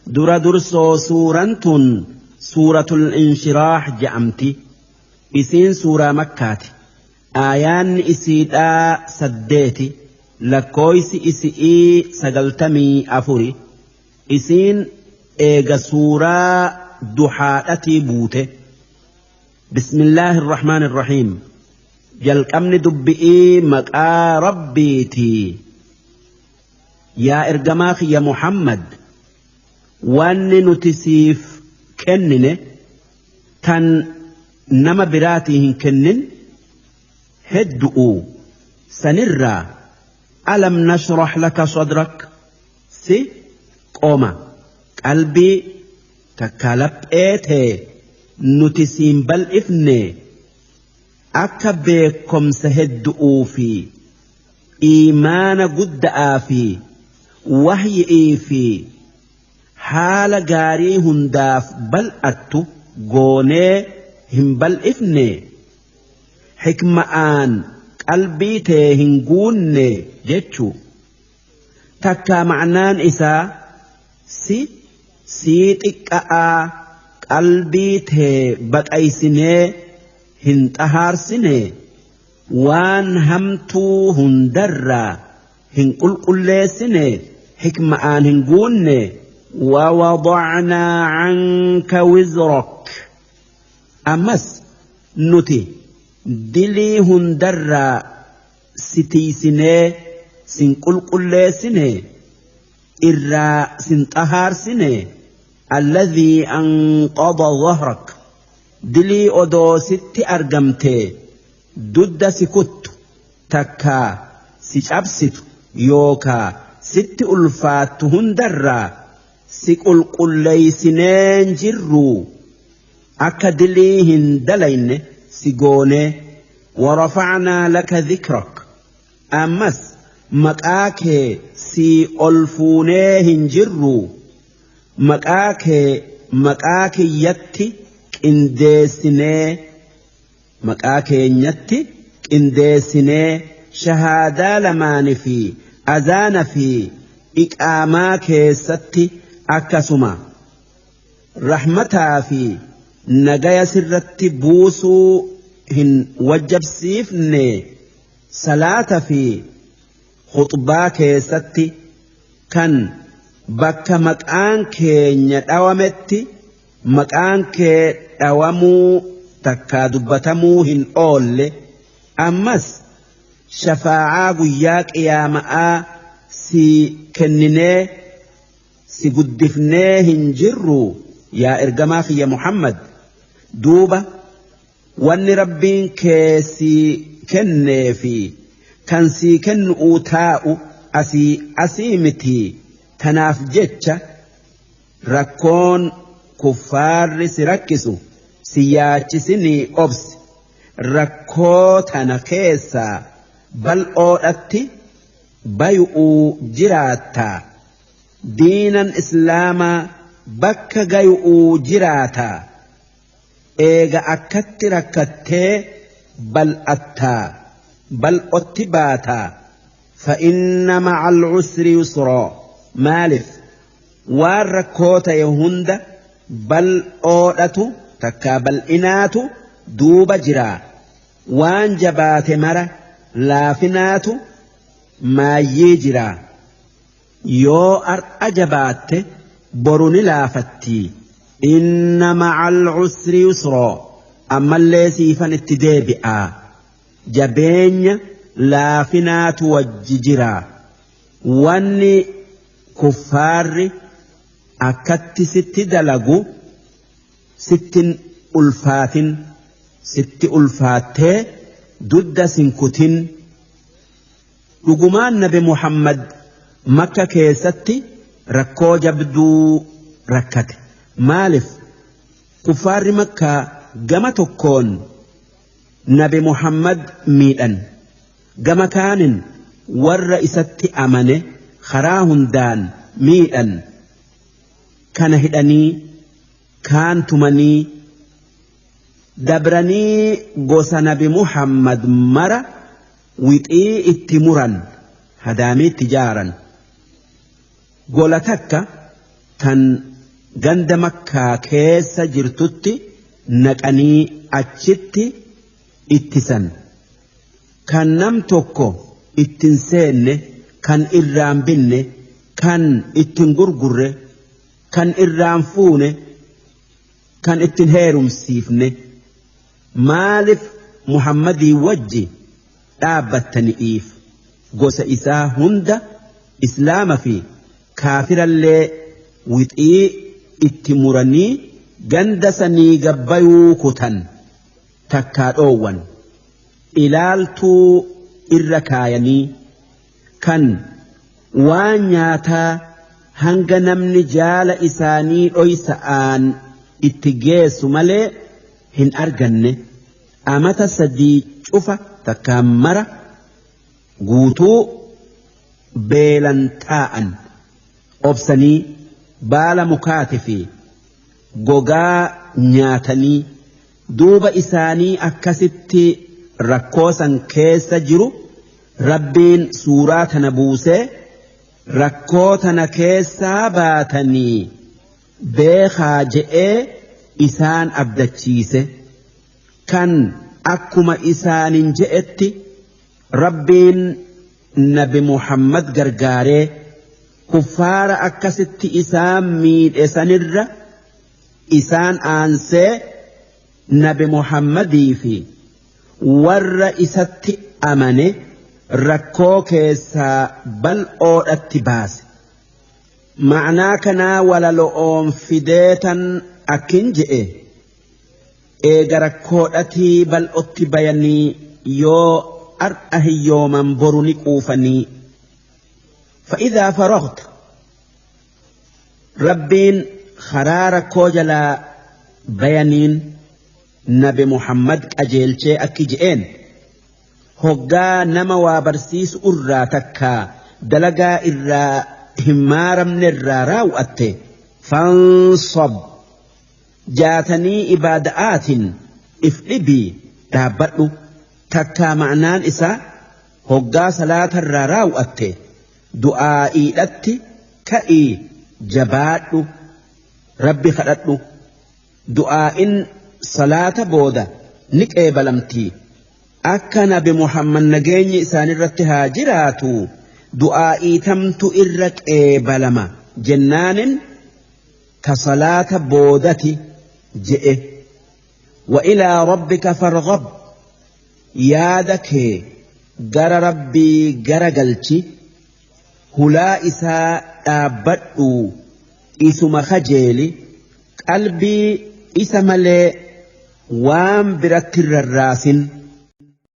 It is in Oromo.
Dura dursoo suuraan tun suuratul inshiraax je'amti. Isiin suuraa makkaati. Aayaanni isiidhaa 8, lakkooysi isi'ii 94. Isiin eega suuraa duhaadhatii buute. Bismillaahi irrahmaan irrahiim. Jalqabni dubbi'ii maqaa rabbiitii. Yaa ergamaa kiyya Muhammad, wanni nuti siif kennine tan nama biraatii hin kennin heddu'u. Sanirraa alam nashrah laka sadrak, si qoma qalbii takka laphee tee nuti siin bal'ifne, akka beekomsa heddu'uu fi iimaana gudda'aa fi wahyi'ii fi haala gaarii hundaaf bal'attu goonee hin bal'ifne, hikma'aan qalbii tee hin guunne jechuu. Takkaa ma'naan isaa si sii xiqqa'aa qalbii tee baqaysinee hin xahaarsine, waan hamtuu hundarraa hin qulqulleessine, hikma'aan hin guunne. ووضعنا عنك وزرك, ammas nuti dilii hundarraa si tiisinee sin qulqulleessine, irraa sin xahaarsine. الذي أنقض ظهرك, dilii odoo sitti argamte dudda si kuttu takkaa si cabsitu yookaa sitti ulfaattu hundarraa si qulqulleeysineen jirru, akka dilii hin dalayne si goonee. ورفعنا لك ذكرك, ammas maqaa kee si ol fuunee hin jirru, maqaa kee maqaa kiyyatti qindeessinee, maqaa keenyatti qindeessinee, shahaadaa lamaanii fi azaana fi iqaamaa keessatti, akkasuma rahmataa fi nagaya sirratti buusuu hin wajjabsiifne salaata fi khuxbaa keessatti, kan bakka maqaan keenya dhawametti maqaan kee dhawamuu takkaa dubbatamuu hin oolle. Ammas shafaa'aa guyyaa qiyaama'aa si kenninee si guddifnee hin jirru, yaa ergamaa kiyya Muhammad. Duuba wanni rabbiin kee si kennee fi kan si kennu'uu taa'u asii asii miti. Tanaaf jecha rakkoon kuffaarri si rakkisu si yaachisinii obsi. Rakkoo tana keessaa bal'oodhatti bayu'uu jiraattaa, diinan islaamaa bakka gayu'uu jiraataa, eega akkatti rakkattee bal'attaa bal'otti baataa. فإن مع العسر يسرا. Maalif waan rakkoo ta'e hunda bal'oodhatu takkaa bal'inaatu duuba jiraa, waan jabaate mara laafinaatu maayyii jiraa. Yoo ar'a jabaatte boru ni laafattii. إن مع العسر يسرا. Ammallee siifan itti deebi'aa, jabeenya laafinaatu wajji jiraa. Wanni kuffaarri akkatti sitti dalagu sittin ulfaatin, sitti ulfaattee dudda sin kutin. Dhugumaan nabi Muhammad Makka keessatti rakkoo jabduu rakkate. Maalif kuffaarri Makkaa gama tokkoon nabi Muhammad miidhan, gama kaanin warra isatti amane karaa hundaan miidhan. Kana hidhanii, kaan tumanii, dabranii gosa nabi Muhammad mara wixii itti muran, hadaamiitti jaaran. Gola takka Tan ganda Makkaa keessa jirtutti naqanii achitti ittisan. Kan nam tokko ittin seenne, kan irraan binne, kan ittin gurgurre, kan irraan fuune, kan ittin heerumsiifne. Maaliif Muhammadii wajji dhaabbattani'iif gosa isaa hunda islaama fi kaafirallee wixii itti muranii ganda sanii gabbayuu kutan takkaa dhoowwan ilaaltuu irra kaayanii kan waan nyaataa hanga namni jaala isaanii dhoysa'aan itti geessu malee hin arganne amata sadii cufa takkaa mara guutuu beelan taa'an obsanii baala mukaati fi gogaa nyaatanii duuba isaanii akkasitti rakkoosan keessa jiru. Rabbiin suuraa tana buusee rakkoo tana keessaa baatanii beekaa je'ee isaan abdachiise. Kan akkuma isaanin je'etti Rabbiin Nabi Muhammad gargaaree kuffaara akkasitti isaan miidhe sanirra isaan aansee Nabi Muhammadii fi warra isatti amane rakkoo keessaa bal'oodhatti baase. Ma'naa kanaa walalo'oon fideetan akkin je'e eega rakkoodhatii bal'otti bayanii yoo ar'a hiyyooman boru ni quufanii. فإذا فرغت Rabbiin karaa rakkoo jalaa bayaniin Nabi Muhammad qajeelchee akki je'een hoggaa nama waa barsiisu irraa takkaa dalagaa irraa hin maaramne irraa raawwatte fansab jaatanii ibaada'aatiin if dhibii dhaabbadhu takkaa ma'naan isaa hoggaa salaatarraa raawwatte du'aa'iidhatti ka'ii jabaadhu Rabbi kadhadhu. Du'aa'in salaata booda ni qeebalamtii. Akka Nabi Muhammad nageenyi isaanirratti haa jiraatu du'aa'ii tamtu irra qeebalama jennaanin ta salaata boodati je'e. Wa ilaa rabbika farghab yaada kee gara Rabbii gara galchi hulaa isaa dhaabbadhuu isuma kajeeli qalbii isa malee waan biratti rarraasin.